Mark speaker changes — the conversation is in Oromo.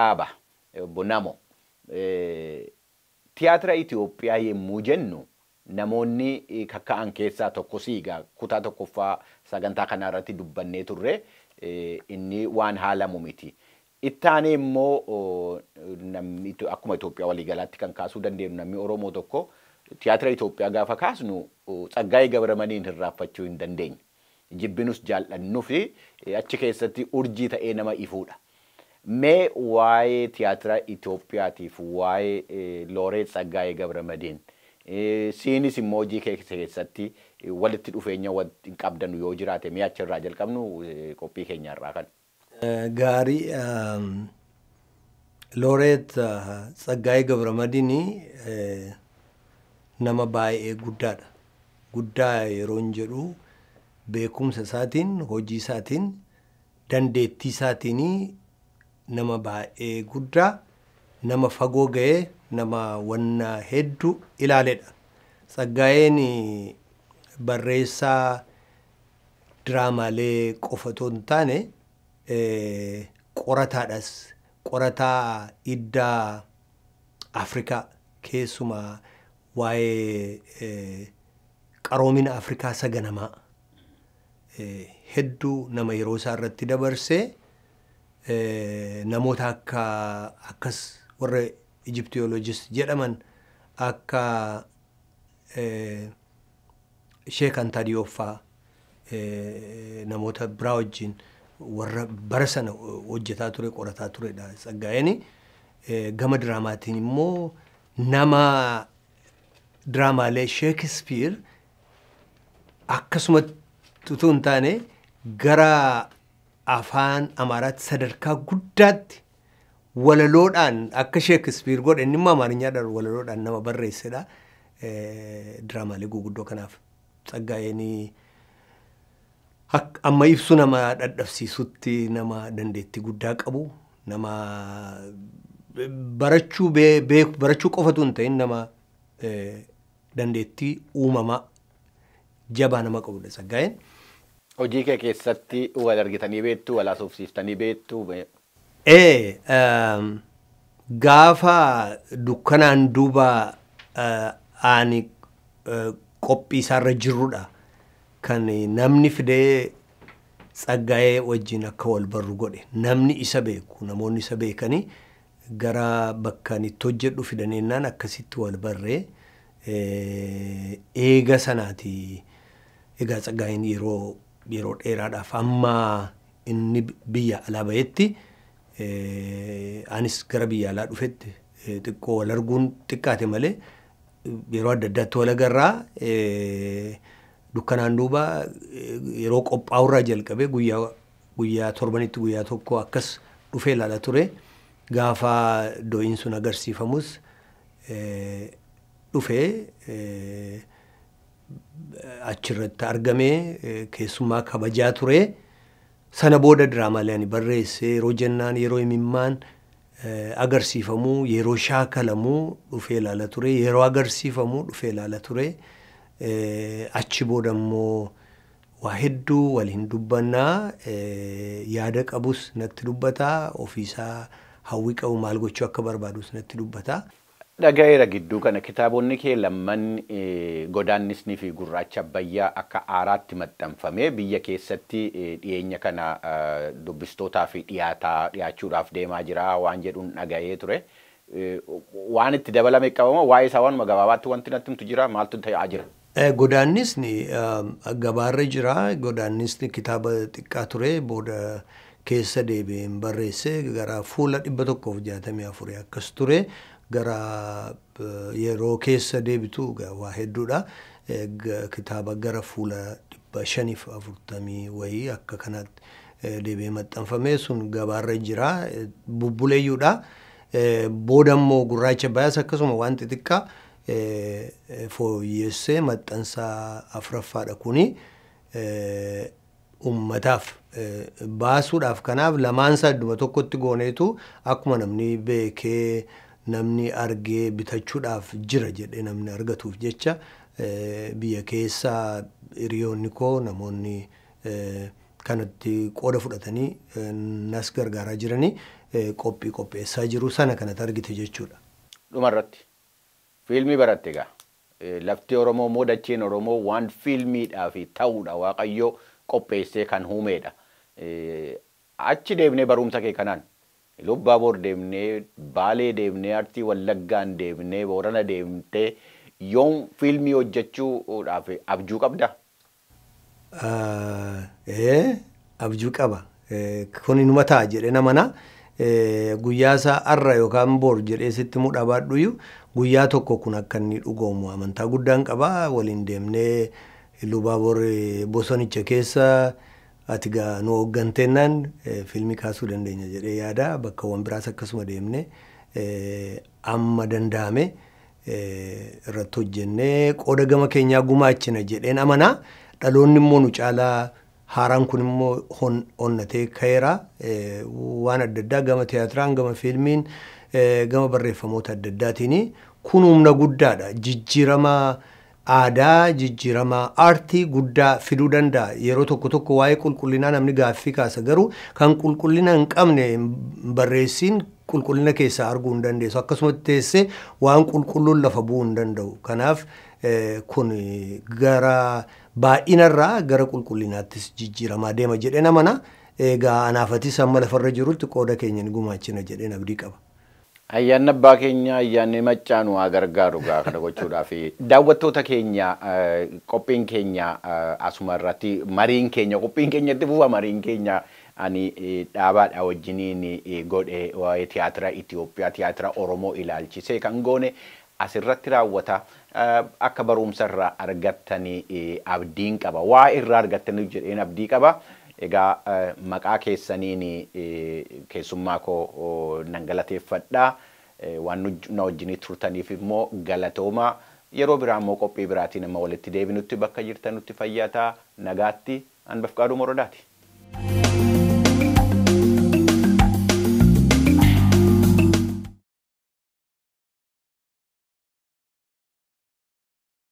Speaker 1: Dhaaba obbo Namo. Tiyaatira Itoophiyaa yommuu jennu namoonni kakka'an keessaa tokko siigaa kutaa tokkoffaa sagantaa kanaa irratti dubbannee turre inni waan haalamu miti. Ittaanee immoo namni akkuma Itoophiyaa waliigalaatti kan kaasuu dandeenyu namni Oromoo tokko tiyaatira Itoophiyaa gaafa kaasnu Tsaggaayee Gabramadiin hirraanfachuu hin dandeenyu. Jibbinus jaallannuu fi achi keessatti urjii ta'ee nama ifuudha. Mee waa'ee tiyaatira Itoophiyaatiif waa'ee Looreet Tsaggaayee Gabramadiin siinis immoo hojii kee keessatti walitti dhufeenya hin qabdanu yoo jiraate mee achirraa jalqabnu qophii keenyarraa kan.
Speaker 2: Gaarii, Looreet Tsaggaayee Gabramadiin nama baay'ee guddaadha. Guddaa yeroo jedhu beekumsa isaatiin, hojii isaatiin, dandeettii isaatiin nama baay'ee guddaa, nama fagoo ga'ee, nama wanna hedduu ilaaledha. Tsaggaayeen barreessaa diraamaalee qofa otoo hin taane qorataadhas. Qorataa iddaa Afrikaa, keessumaa waa'ee qaroomina Afrikaa saganamaa hedduu nama yeroo isaa irratti dabarsee, namoota akka akkas warra Egyptologist jedhaman akka Sheek Anta Diop fa'aa namoota biraa wajjin warra bara sana hojjetaa ture, qorataa turedha Tsaggaayeen. Gama diraamaatiin immoo nama diraamaalee Sheekispiir akkasumatti utuu hin taane gara afaan Amaaraatti sadarkaa guddaatti walaloodhaan akka Sheekispiir godhe, inni immoo Amaarinyaadhaan walaloodhaan nama barreessedha. Diraamaalee guguddoo kanaaf Tsaggaayeen amma ibsu nama dadhabsiisutti nama dandeettii guddaa qabu, nama barachuu beeku, barachuu qofatu hin ta'in nama dandeettii uumamaa jabaa nama qabudha Tsaggaayeen.
Speaker 1: Hojii kee keessatti wal argitanii beektu, wal haasofsiiftanii beektu?
Speaker 2: Ee, gaafa dukkanaan duuba ani qophii isaarra jirrudha kan namni fidee Tsaggaayee wajjin akka wal barru godhe. Namni isa beeku, namoonni isa beekanii gara bakka ani itti hojjedhu fidaneennaan akkasitti wal barree. Eega sanaati egaa Tsaggaayeen yeroo dheeraadhaaf amma inni biyya alaa bahetti, anis gara biyya alaa dhufetti xiqqoo wal arguun xiqqaate malee yeroo adda addaatti wal agarraa. Dukkanaan duuba yeroo qophaa'urraa jalqabee guyyaa guyyaa torbanitti guyyaa tokko akkas dhufee ilaala ture. Gaafa do'iin sun agarsiifamus dhufee achirratti argamee keessummaa kabajaa ture. Sana booda diraamaalee ani barreesse yeroo jennaan, yeroo imimmaan agarsiifamuu, yeroo shaakalamuu dhufee ilaala ture, yeroo agarsiifamuu dhufee ilaala ture. Achi booda immoo waa hedduu waliin dubbannaa, yaada qabus natti dubbataa, ofiisaa hawwii qabu maal gochuu akka barbaadus natti dubbataa.
Speaker 1: Dhaga'eera, gidduu kana kitaabonni kee lamman Godaannisnii fi Gurraacha Abbayyaa akka aaraatti maxxanfamee biyya keessatti dhiyeenya kana dubbistootaa fi dhiyaataa dhiyaachuudhaaf deemaa jira waan jedhuun dhaga'ee ture. Waan itti dabalame qabama waa'ee isaa waanuma gabaabaatti wanti natti himtu jira? Maaltu ta'aa jira?
Speaker 2: Godaannisni gabaarra jira. Godaannisni kitaaba xiqqaa ture, booda keessa deebi'een barreesse, gara fuula 164 akkas ture. Gara yeroo keessa deebitu waa hedduudha. Kitaaba gara fuula 540 wayii akka kanaatti deebi'ee maxxanfame sun gabaarra jira. Bubbuleeyyuudha. Booda immoo Gurraacha Abbayyaas akkasuma waan xixiqqaa fooyyessee maxxansa afuraffaadha kuni ummataaf baasuudhaaf. Kanaaf lamaansaa idduma tokkotti gooneetu akkuma namni beekee, namni argee bitachuudhaaf jira jedhee namni argatuuf jecha biyya keessa hiriyoonni koo, namoonni kanatti qooda fudhatanii nas gargaaraa jiranii Qophii qopheessaa jiru sana kanatti argite jechuudha.
Speaker 1: Dhumarratti fiilmii baratte egaa lafti Oromoo immoo dacheen Oromoo waan fiilmiidhaaf ta'uudha Waaqayyo qopheessee kan uumeedha. Achi deemnee barumsa kee kanaan Lubbaaboor deemnee Baalee deemnee Artii Wallaggaan deemnee Boorana deemtee yoom fiilmii hojjechuudhaaf abjuu qabdaa?
Speaker 2: Abjuu qaba. Kun inuma ta'a jedhee namana. Guyyaa isaa har'a yookaan boor jedhee sitti mudhaa baadhuyyuu guyyaa tokko kun akka inni dhugoomu amantaa guddaan qaba. Waliin deemnee Lubbaaboor bosonicha keessa ati gaa nu hoogganteennaan fiilmii kaasuu dandeenya jedhee yaada. Bakkawwan biraas akkasuma deemnee amma danda'ame irratti hojjennee qooda gama keenyaa gumaachina jedheen amanaa. Dhaloonni immoo nu caalaa haaraan kun immoo onnatee ka'eera. Waan adda addaa gama tiyaatiraan, gama fiilmiin, gama barreeffamoota adda addaatiin kun humna guddaadha. Jijjiirama aadaa, jijjiirama aartii guddaa fiduu danda'a. Yeroo tokko tokko waa'ee qulqullinaa namni gaaffii kaasa garuu kan qulqullina hin qabne barreessiin qulqullina keessaa arguu hin dandeessu. Akkasumatti teessee waan qulqulluun lafa bu'uu hin danda'u. Kanaaf kun gara baay'inarraa gara qulqullinaattis jijjiiramaa deema jedheen amana. Egaa anaafatis amma lafarra jirutti qooda keenya ni gumaachina jedheen abdii qaba.
Speaker 1: Ayyaanni abbaa keenya ayyaanni maccaa nu haa gargaaru gaa kana gochuudhaaf. Daawwattoota keenya qophiin keenya asuma irratti mariin keenya qophiin keenya itti fufa mariin keenya ani dhaabaadha wajjiniin godhe waa'ee tiyaatira Itoophiyaa tiyaatira Oromoo ilaalchisee kan goone asirratti raawwata. Akka barumsa irraa argattanii abdiin qaba. Waa irraa argattanii jedheen abdii qaba. Egaa maqaa keessaniin keessummaa koo nan galateeffadha. Waan na wajjin turtaniif immoo galatooma. Yeroo biraa immoo qophii biraatiin amma walitti deebinutti bakka jirtanutti fayyaa ta'aa. Nagaatti an Bafqaaduu Morodaati.